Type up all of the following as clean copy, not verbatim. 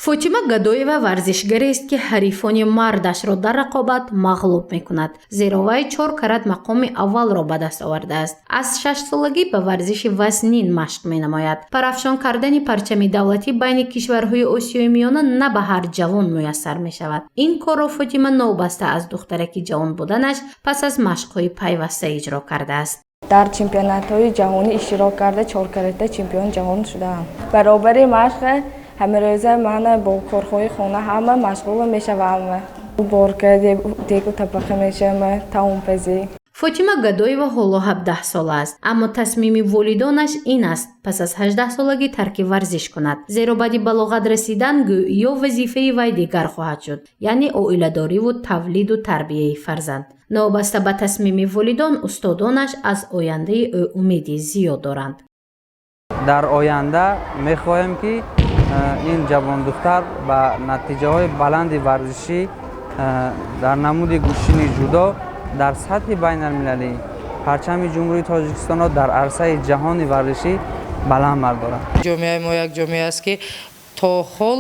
Фотима Гадоева варзишгарест, ки ҳарифони мардашро дар рақобат мағлуб мекунад, зеро вай чор карат мақоми аввалро ба даст овардааст. Аз 6-солагӣ ба варзиши вазнин машқ менамояд. Парафшон кардани парчами давлатӣ байни кишварҳои Осиёи Миёна на ба ҳар ҷавон муяссар мешавад. Ин корро Фотима новобаста аз духтараки ҷавон буданаш пас аз машқҳои пайваста иҷро кардааст. Дар чемпионатҳои ҷаҳонӣ иштирок карда, чоркарата чемпиони ҷаҳон шудаам. Баробари машқ ҳамарӯза ман бо корҳои хона ҳама машғул мешавам: уборка, дегу табақа мешавам, таомпазӣ. Фотима Гадоева ҳоло 17 сола аст, аммо тасмими волидонаш ин аст, пас аз 18-солагӣ тарки варзиш кунад, зеро баъди балоғат расидан гӯё вазифаи вай дигар хоҳад шуд, яъне оиладориву тавлиду тарбияи фарзанд. Новобаста ба тасмими волидон, устодонаш аз ояндаи ӯ умеди зиёд доранд. Дар оянда мехоҳем, ки ин ҷавондухтар ба натиҷаҳои баланди варзишӣ дар намуди гӯштини ҷудо дар сатҳи байналмилалӣ парчами Ҷумҳурии Тоҷикистонро дар арсаи ҷаҳони варзишӣ баланд бардорад. Ҷомеаи мо як ҷомеа аст, ки то ҳол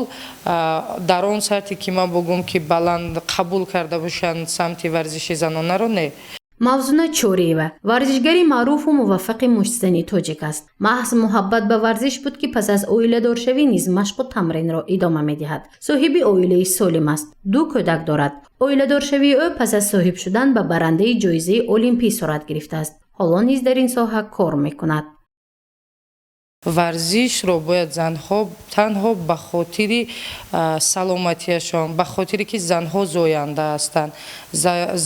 дар он сатҳе, ки ман бугум, ки баланд қабул карда бошанд самти варзиши занонаро, не. Мавзуна Чориева варзишгари маъруфу муваффақи муштзани тоҷик аст. Маҳз муҳаббат ба варзиш буд, ки пас аз оиладоршавӣ низ машқу тамринро идома медиҳад. Соҳиби оилаи солим аст, ду кӯдак дорад. Оиладоршавии ӯ пас аз соҳиб шудан ба барандаи ҷоизаи олимпӣ сурат гирифтааст. Ҳоло низ дар ин соҳа кор мекунад. Варзишро бояд занҳо танҳо ба хотири саломатиашон, ба хотире ки занҳо зоянда ҳастанд,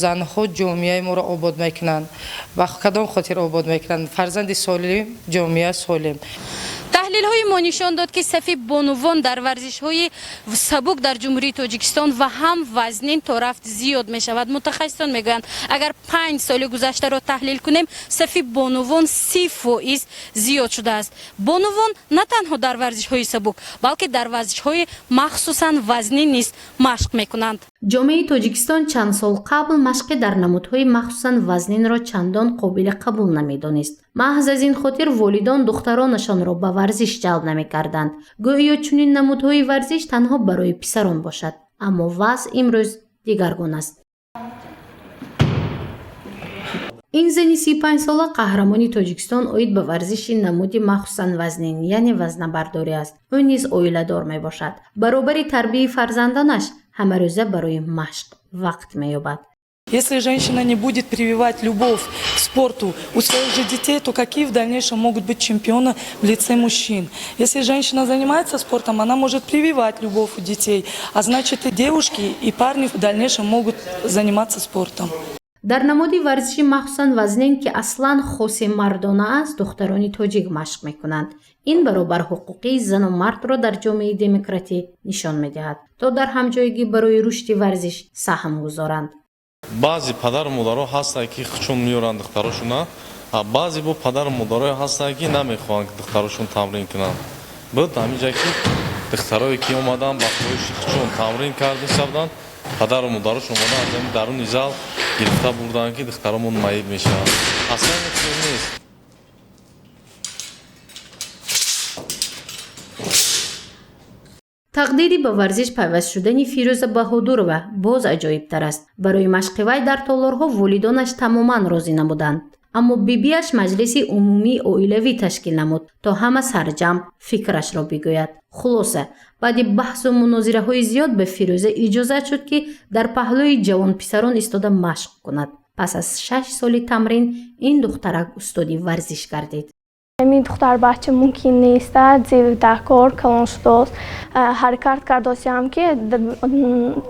занҳо ҷомеаи моро обод мекунанд. Ба кадом хотир обод мекунанд? Фарзанди солим — ҷомеа солим. Таҳлилҳои мо нишон дод, ки сафи бонувон дар варзишҳои сабук дар Ҷумҳурии Тоҷикистон ва ҳам вазнин торафт зиёд мешавад. Мутахассисон мегӯянд, агар 5 соли гузаштаро таҳлил кунем, сафи бонувон 30% зиёд шудааст. Бонувон на танҳо дар варзишҳои сабук, балки дар варзишҳои махсусан вазнин низ машқ мекунанд. Ҷомеаи Тоҷикистон чанд сол қабл машқи дар намудҳои махсусан вазнинро чандон қобили қабул намедонист. Маҳз аз ин хотир волидон духтаронашонро ба варзиш ҷалб намекарданд, гӯё чунин намудҳои варзиш танҳо барои писарон бошад. Аммо вазъ имрӯз дигаргун аст. Ин зани 35-сола қаҳрамони Тоҷикистон оид ба варзиши намуди махсусан вазнин, яъне вазнабардорӣ аст. Ӯ низ оиладор мебошад. Баробари тарбияи фарзандонаш ҳамарӯза барои машқ вақт меёбад. Если женщина не будет прививать любовь к спорту у своих же детей, то какие в дальнейшем могут быть чемпионы в лице мужчин? Если женщина занимается спортом, она может прививать любовь у детей, а значит, и девушки, и парни в дальнейшем могут заниматься спортом. Дар намуди варзиши махсусан вазнин, ки аслан хоси мардона аст, духтарони тоҷик машқ мекунанд. Ин баробарҳуқуқии зану мардро дар ҷомеаи демократӣ нишон медиҳад, то дар ҳамҷойгӣ барои рушди варзиш саҳм гузоранд. Баъзе падару модаро ҳастанд, ки худшон меоранд духтарошона, баъзе бо падару модарое ҳастанд, ки намехоҳанд, ки духтарошон тамрин кунанд. Буд ҳаминҷа, ки духтарое ки омаданд, ба хоҳиши худшон тамрин карда шавданд, падару модарош омадан, аз ҳамин даруни зал гирифта бурданд, ки духтаромон маиб мешаванд. Аслан ин чиз нест. Тақдири ба варзиш пайваст шудани Фирӯза Баҳодурова боз аҷоибтар аст. Барои машқи вай дар толорҳо волидонаш тамоман розӣ набуданд, аммо бибиаш маҷлиси умумии оилавӣ ташкил намуд, то ҳама сарҷамъ фикрашро бигӯяд. Хулоса, баъди баҳсу мунозираҳои зиёд ба Фирӯза иҷозат шуд, ки дар паҳлӯи ҷавонписарон истода машқ кунад. Пас аз 6 соли тамрин ин духтарак устоди варзиш гардид. Ҳамин духтарбача мумкин нест, зев кор калон шудааст. Ҳаракат кардосиям, ки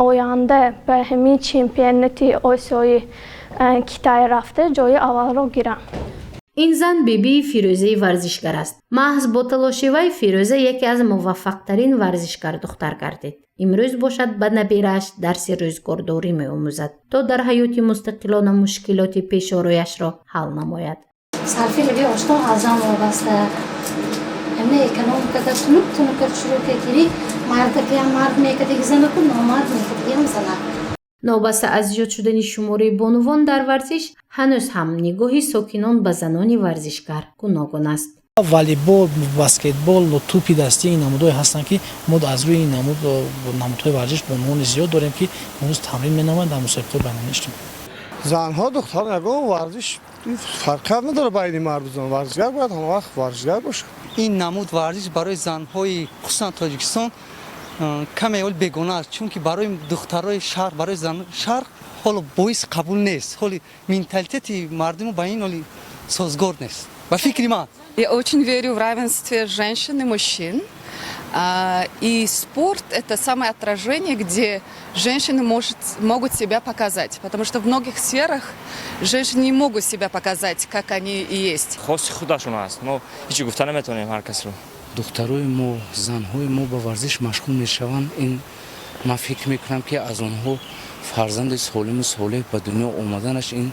оянда ба ҳамин чемпионати Осиёи Китай рафта, ҷои аввалро гирам. Ин зан бибии Фирӯзаи варзишгар аст. Маҳз бо талоши вай Фирӯза яке аз муваффақтарин варзишгар духтар гардид. Имрӯз бошад, ба набирааш дарси рӯзгордорӣ меомӯзад, то дар ҳаёти мустақилона мушкилоти пешорояшро ҳал намояд. Сарфи либи оштон аз зан вобаста. Ҳамин экономикада тунук тунука шурӯъ кекири, мардакиам мард мекардиги занаку, номард мекардигиам занак. Новобаста аз зиёд шудани шумораи бонувон дар варзиш, ҳанӯз ҳам нигоҳи сокинон ба занони варзишгар гуногун аст. Волейбол, баскетбол, тӯпи дастӣ, ин намудҳое ҳастанд, ки мо аз рӯи ин намуд намудҳои варзиш бонувони зиёд дорем, ки имрӯз тамрин менамоянд, дар мусобиқаҳои байналмилалӣ иштирок. Занҳо, духтарон, ягон варзиш фарқият надорад байни марду зан. Варзишгар бояд ҳамавақт варзишгар бошад. Ин намуд варзиш барои занҳои, хусусан Тоҷикистон, каме ҳол бегона аст, чунки барои духтарои шарқ, барои зан шарқ ҳоло боиси қабул нест. Ҳоли менталитети мардуму ба ин ҳоли созгор нест, ба фикри ман. Я очень верю в равенстве женщин и мужчин. И спорт – это самое отражение, где женщины могут себя показать. Потому что в многих сферах женщины не могут себя показать, как они и есть. Хоси худашон аст, мо ҳеҷ гуфта наметавонем ҳар касро. Духтарои мо, занҳои мо ба варзиш машғул мешаванд, ин ман фикр мекунам, ки аз онҳо фарзанди солиму солеҳ ба дунё омаданаш ин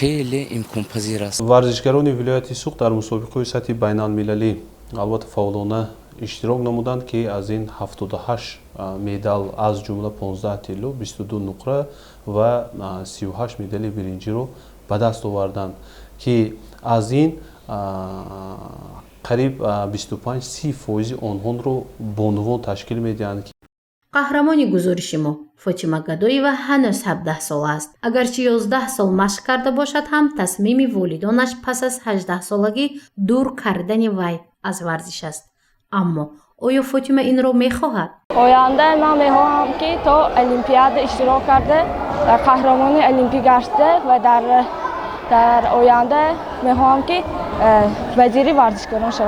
хеле имконпазир аст. Варзишгарони вилояти Суғд дар мусобиқаҳои сатҳи байналмилалӣ албатта фаъолона иштирок намуданд, ки аз ин 78 медал, аз ҷумла 15 тилло, 22 нуқра ва 38 медали биринҷиро ба даст оварданд, ки аз ин қариб 25-30 фоизи онҳоро бонувон ташкил медиҳанд. Қаҳрамони гузориши мо Фотима Гадоева ҳанӯз 17 сола аст. Агарчи 11 сол машқ карда бошад ҳам, тасмими волидонаш пас аз 18-солагӣ дур кардани вай аз варзиш аст. Аммо оё Фотима инро мехоҳад? Оянда ман мехоҳам, ки то олимпиада иштирок карда, қаҳрамони олимпӣ гашта ва дар оянда мехоҳам, ки вазири варзишгарон шавам.